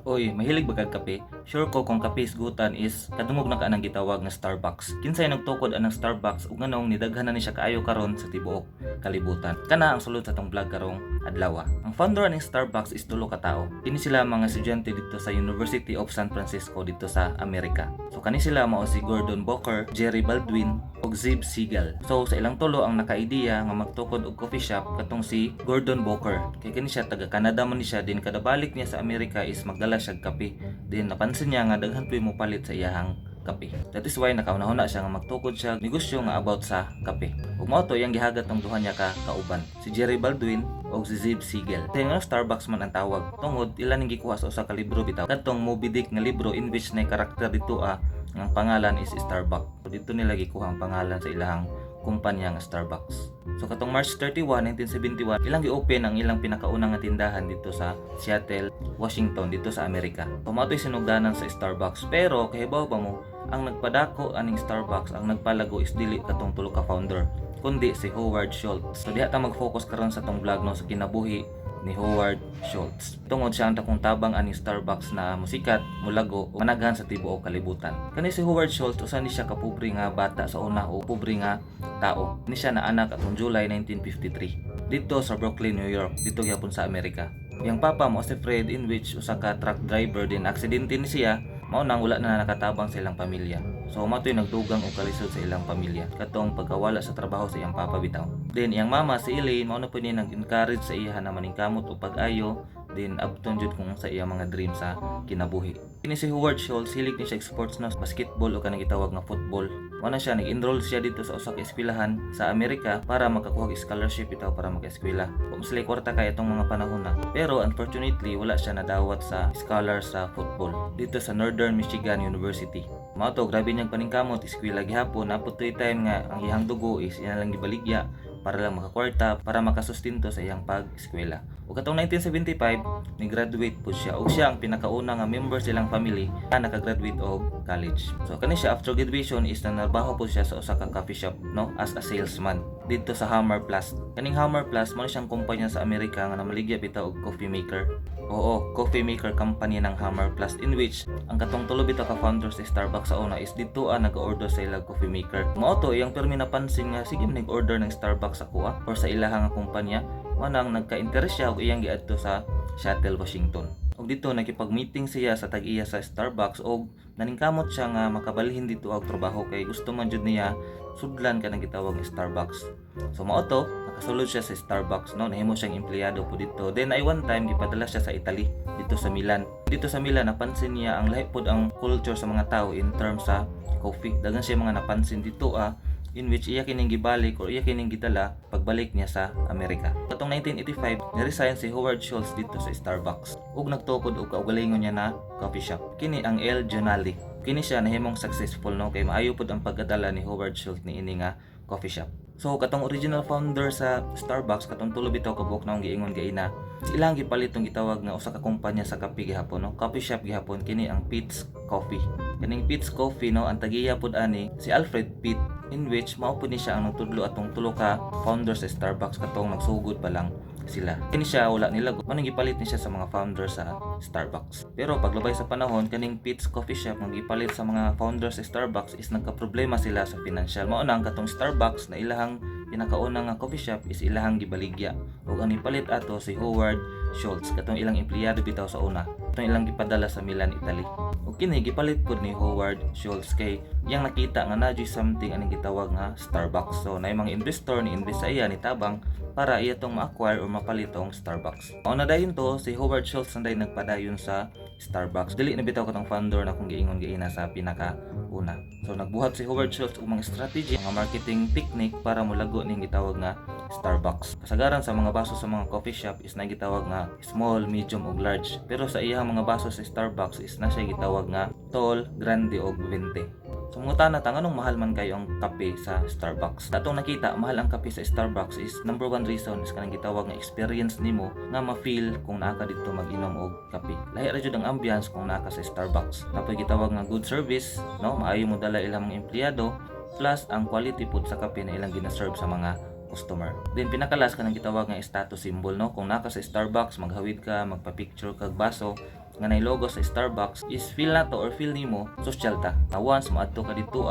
Oy, mahilig ba kag kape? Sure ko kung kape isgutan is kadungog na ka anang gitawag nga Starbucks. Kinsay nagtukod anang Starbucks ug nganong nidaghan na ni siya kaayo karon sa tibuok kalibutan? Kana ang sulod sa atong vlog karong adlaw. Ang founder aning Starbucks is tulo ka tawo. Kini sila mga estudyante didto sa University of San Francisco didto sa Amerika. So kani sila mao si Gordon Bowker, Jerry Baldwin ug Zev Siegl. So sa ilang tulo, ang naka-idea nga magtukod og coffee shop katong si Gordon Bowker. Kay kini siya taga Canada man ni siya, din kada balik niya sa Amerika is magdala siya og kape. Din napansin niya nga daghan puy mopalit sa iyahang kape. That is why nakauna-huna siya nga magtukod siya negosyo nga about sa kape. Ug mao to iyang gihagat ng duha niya ka kauban, si Jerry Baldwin ug si Zev Siegl. Kaya nga Starbucks man ang tawag tungod ila ning gikuha sa usa ka libro bitaw. Kadtong Moby Dick nga libro in which na karakter didto nga ang pangalan is Starbucks. So didto nila gikuha ang pangalan sa ilahang kumpanya nga Starbucks. So katong March 31, 1971, ilang gi-open ang ilang pinakaunang nga tindahan didto sa Seattle, Washington, didto sa Amerika. So mao to'y sinugdanan sa Starbucks. Pero kahibaw ba mo, ang nagpadako aning Starbucks, ang nagpalago is dili katong tulo ka founder, kundi si Howard Schultz. So diha ta mag-focus karon sa tong vlog, no, sa kinabuhi ni Howard Schultz. Tungod siya ang dakong tabang aning Starbucks na musikat, mulago, ug managhan sa tibuok kalibutan. Kani si Howard Schultz, usa ni siya ka pobre nga bata sa una o pobre nga tao. Ni siya na anak atong July 1953 didto sa Brooklyn, New York, didto gihapon sa Amerika. Iyang papa mao si Fred, in which usa ka truck driver, din aksidente ni siya, mao nang wala na nakatabang sa ilang pamilya. So mao to'y nagdugang og kalisod sa ilang pamilya katong pagkawala sa trabaho sa iyang papa bitaw. Then iyang mama si Elaine mao na pud ni nag-encourage sa iya na maningkamot og pag-ayo, din abton jud kung sa iya mga dream sa kinabuhi. Kini si Howard Schultz, hilig ni siya sports, no, basketball o kanang gitawag nga football. Mao na siya nag-enroll siya didto sa usa ka eskwelahan sa Amerika para makakuha og scholarship bitaw para maka-eskwela. Kung sila kwarta kay itong mga panahon na. Pero unfortunately, wala siya nadawat sa scholar sa football didto sa Northern Michigan University. Mao to, grabe niyang paningkamot, eskwela gihapon, naa pod to'y time nga ang iyang dugo is iya lang gibaligya para lang makakwarta, para makasustento sa iyang pag-eskwela. Ug katong 1975, ni-graduate po siya ug siya ang pinakauna nga member sa ilang family na nakagraduate og college. So kani siya, after graduation is nanarbaho po siya sa usa ka coffee shop, no, as a salesman didto sa Hammarplast. Kaning Hammarplast mao siyang kumpanya sa Amerika nga namaligya bitaw og coffee maker. Oo, coffee maker company ng Hammarplast, in which ang katong tulo bitaw ka founder sa Starbucks sa una is didto nag-order sa ilang coffee maker. Mao to iyang pirmi napansin nga sige nag-order ng Starbucks sa kuha or sa ilaha nga kumpanya. Mao nang nagka-interest siya ug iyang giadto sa Seattle, Washington. Ug didto nakipag-meeting siya sa tag-iya sa Starbucks ug naningkamot siya nga makabalhin didto og trabaho kay gusto man jud niya sudlan kanang gitawag nga Starbucks. So mao to, nakasulod siya sa Starbucks, no, nahimo siyang empleyado po didto. Then ay one time gipadala siya sa Italy, didto sa Milan. Didto sa Milan, napansin niya ang lahi pod ang culture sa mga tao in terms sa coffee. Daghan siya mga napansin didto in which iya kining gibalik or iya kining gidala pagbalik niya sa Amerika. Katong 1985, ni-resign si Howard Schultz didto sa Starbucks ug nagtukod og kaugalingon niya na coffee shop. Kini ang El Giornale. Kini siya nahimong successful, no, kay maayo pud ang pagkadala ni Howard Schultz ni ini nga coffee shop. So katong original founder sa Starbucks, katong tulo bitaw kabuok na giingon gaina, ilang gipalit tong gitawag nga usa ka kumpanya sa kape gihapon, no, coffee shop gihapon, kini ang Peet's Coffee. Kaning Peet's Coffee, no, ang tagiya pud ani si Alfred Peet, in which mao pud ni siya ang nagtudlo atong tulo ka founder sa Starbucks katong nagsugod pa lang sila. Kini siya wala nila manong gipalit ni siya sa mga founder sa Starbucks. Pero paglabay sa panahon, kaning Peet's Coffee Shop nga gipalit sa mga founder sa Starbucks is nagka-problema sila sa financial. Mao nang katong Starbucks na ilahang pinakauna nga coffee shop is ilahang gibaligya. Ug ang nipalit ato si Howard Schultz, katong ilang empleyado bitaw sa una. Katong ilang gipadala sa Milan, Italy. Ug kini gipalit pud ni Howard Schultz kay iyang nakita nga naa something aning gitawag nga Starbucks. So naay mga investor ni invest sa iya, ni tabang para iya tong ma-acquire or mapalit tong Starbucks. Mao na dayon to si Howard Schultz na dayon nagpadayon sa Starbucks. Dili na bitaw katong founder na kung giingon gaina sa pinaka una. So nagbuhat si Howard Schultz og mga strategy, mga marketing technique para molago ning gitawag nga Starbucks. Kasagaran sa mga baso sa mga coffee shop is na gitawag nga small, medium ug large. Pero sa iyang mga baso sa Starbucks is na siya gitawag nga tall, grande ug venti. So mangutana ta nganong mahal man kayo ang kape sa Starbucks. Atong nakita mahal ang kape sa Starbucks is number one reason is kanang gitawag nga experience nimo nga ma-feel kung naa ka didto mag-inom og kape. Lahi ra jud ang ambience kung naa ka sa Starbucks. Naa poy gitawag nga good service, no? Maayo mo dala ilang mga empleyado, plus ang quality pud sa kape na ilang gina-serve sa mga customer. Then pinaka-last, kanang gitawag nga status symbol, no? Kung naa ka sa Starbucks, maghawid ka, magpa-picture kag baso nga nga nay logo sa Starbucks is feel nato or feel nimo social ta. Na once moadto ka dito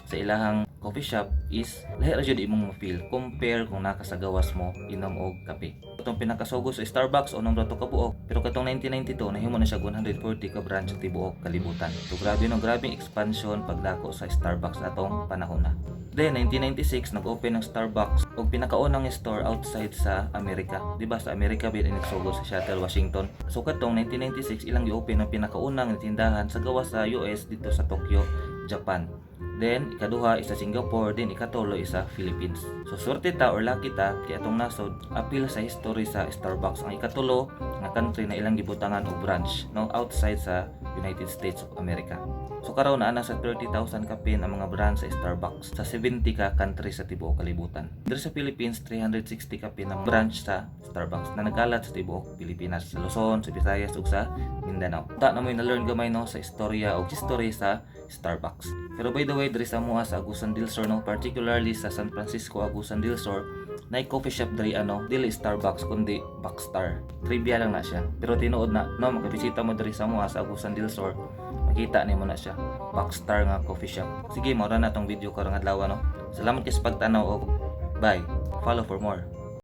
sa ilahang coffee shop is lahi ra jud imong mo-feel compare kung naa ka sa gawas mo inom og kape. Katong pinakasugo sa Starbucks unom ra to ka buok, pero katong 1992 nahimo na siya 140 ka branch sa tibuok kalibutan. So grabe no, grabe expansion pagdako sa Starbucks atong panahon na. Then 1996, nag-open ang Starbucks og pinakaunang store outside sa Amerika. Di ba sa Amerika ba nagsugo sa Seattle, Washington? So katong 1996, ilang gi-open ang pinakaunang tindahan sa gawas sa US dito sa Tokyo, Japan. Then ikaduha is sa Singapore, then ikatulo is sa Philippines. So swerte ta or lucky ta kay atong nasod apil sa history sa Starbucks ang ikatulo nga country na ilang gibutangan og branch, no, outside sa United States of America. So karon naa na sa 30,000 kapin ang mga branch sa Starbucks sa 70 ka country sa tibuok kalibutan. Diri sa Philippines, 360 kapin ang branch sa Starbucks na nagkalat sa tibuok Pilipinas, sa Luzon, sa Visayas ug sa Mindanao. Ta na mo'y na-learn gamay, no, sa istorya o history sa Starbucks. Pero by the way, diri sa amoa sa Agusan del Sur, no, particularly sa San Francisco, Agusan del Sur, nay coffee shop diri, ano, dili Starbucks kundi Backstar. Trivia lang na siya. Pero tinuod na, no, makabisita mo diri sa amoa sa Agusan del Sur, makita nimo na siya. Backstar nga coffee shop. Sige, mao ra na tong video karong adlaw, no. Salamat kay sa pagtanaw og bye. Follow for more.